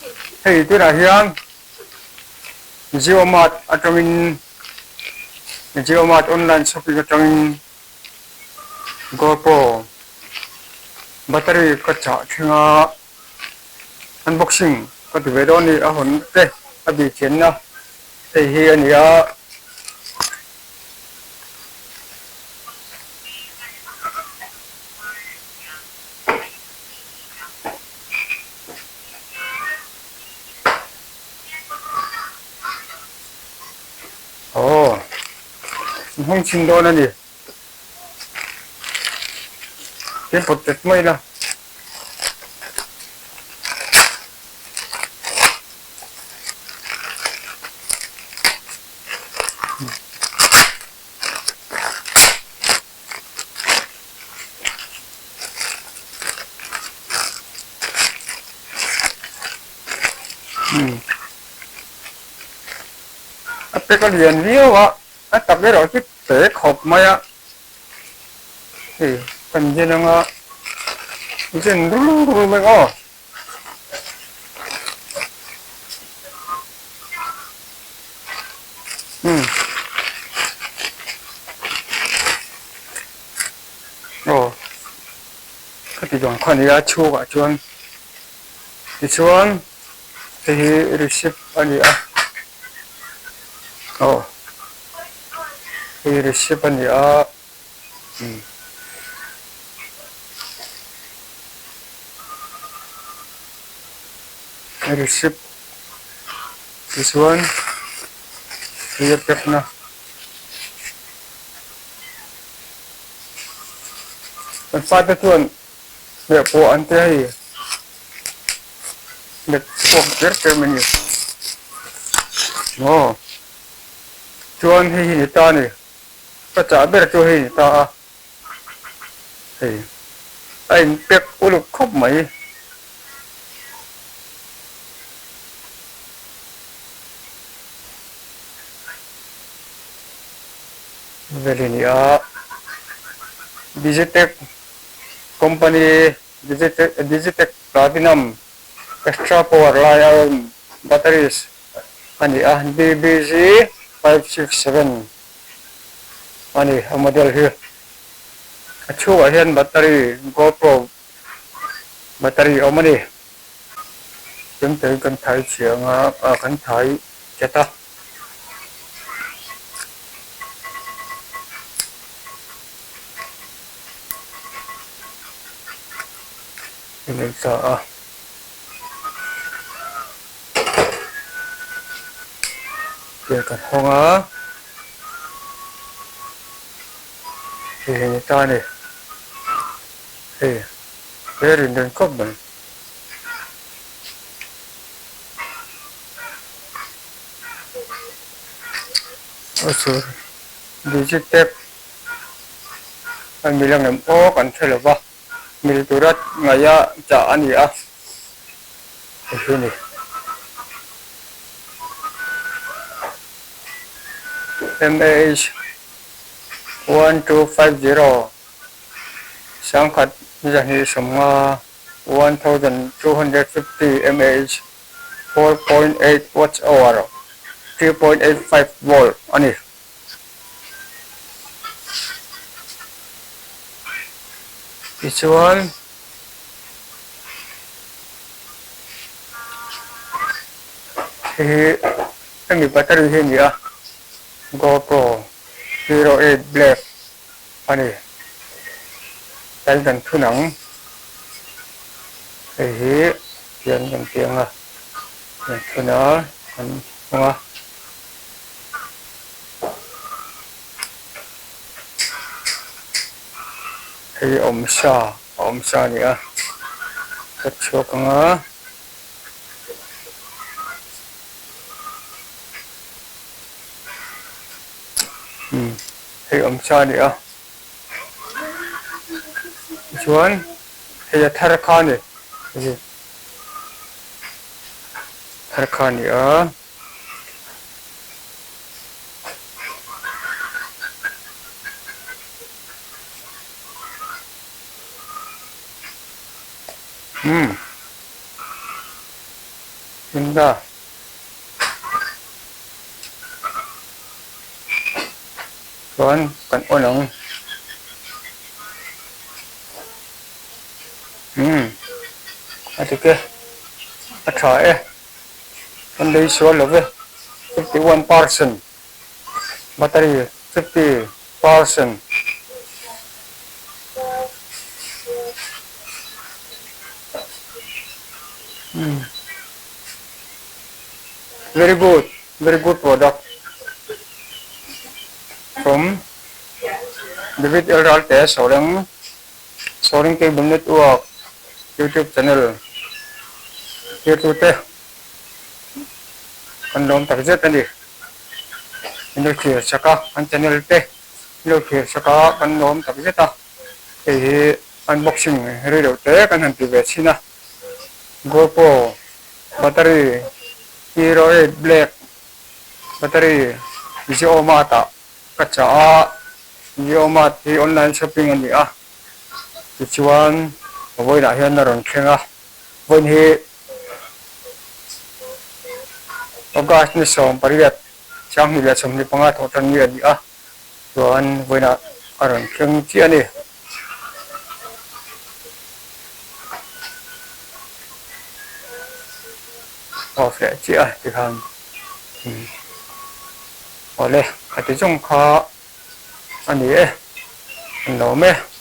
Hei tunah hian JioMart atangin JioMart online shopping atangin GoPro battery ka chah thleng a, unboxing ka ti ve dawn a ni a hawn te a bih thianna hei hi a ni a. Aw in hawng chhin dawn a ni. Tin pawt tet mai ila. A pek a lian viau a, a tak erawh chu te khawp mai a, hei kan zen anga zen rul rul mai aw. Umm aw ka ti dawn kha a nia chhungah chuan tichuan hei hi receipt a ni a aw hei receipt a ni a umm. Receipt tichuan hei a pekna kan fate chuan hmeh pawh an tia hei hmet chhuak ber ber mai a ni aw chuan hei hi ni ta a ni ka chah ber chu hei ni ta a. Hei a in pek uluk khawp mai. Veli ni a Digitech company Digitech Platinum Extra Power Li-ion Batteries a ni a DBZ 567. A ni, a model hi a chhungah hian battery GoPro battery a awm a ni. Chemte kan thai chhiang a, ah kan thai chat a. Nei ta a. Pian kan hawng a, hei hi ni ta a ni, hei he rin reng khawp mai. Aw chu Digitech a mil angem aw kan hre lo va. Mil tura ngaia chah a ni a, hei hi a ni. MAH 1250 sangkhat 250 1250 mAh 4.8 watts hour 3.85 volt a ni. Tichuan hei hi hemi battery hi a ni a, GoPro Hero 8 Black a ni. Tlai kan thun ang, hei hi tian kan ti ang a, kan thun a, kan hmang a. Hei awmsa a awmsa a ni a ka chhuak ang a umm hei awmsa a ni a tichuan hei a thar kha a ni thar kha a ni a. Umm. dawn ta. Chuan kan on ang. Umm a dik e a tha e kan lei sual lo ve 51% battery 50%. Umm very good very good product from David L Ralte Sawreng Sawreng Cable Network YouTube channel thirtute kan lawm tak zet a ni. Min lo thlir sak a kan channel te min lo thlir sak a kan lawm tak zet a hei hi unboxing rei loh te kan han ti ve chhin a GoPro battery hero 8 black battery Jio-Mart ah ka chah a Jio-Mart hi online shopping a ni a tichuan vawiinah hian a rawn thleng a vawiin hi August ni 18 2025 thawh tan ni a ni a, chuan vawiinah a rawn thleng chiah a ni. Off leh chiah a tikhan awle a ti zawng kha a ni e, an lawm e.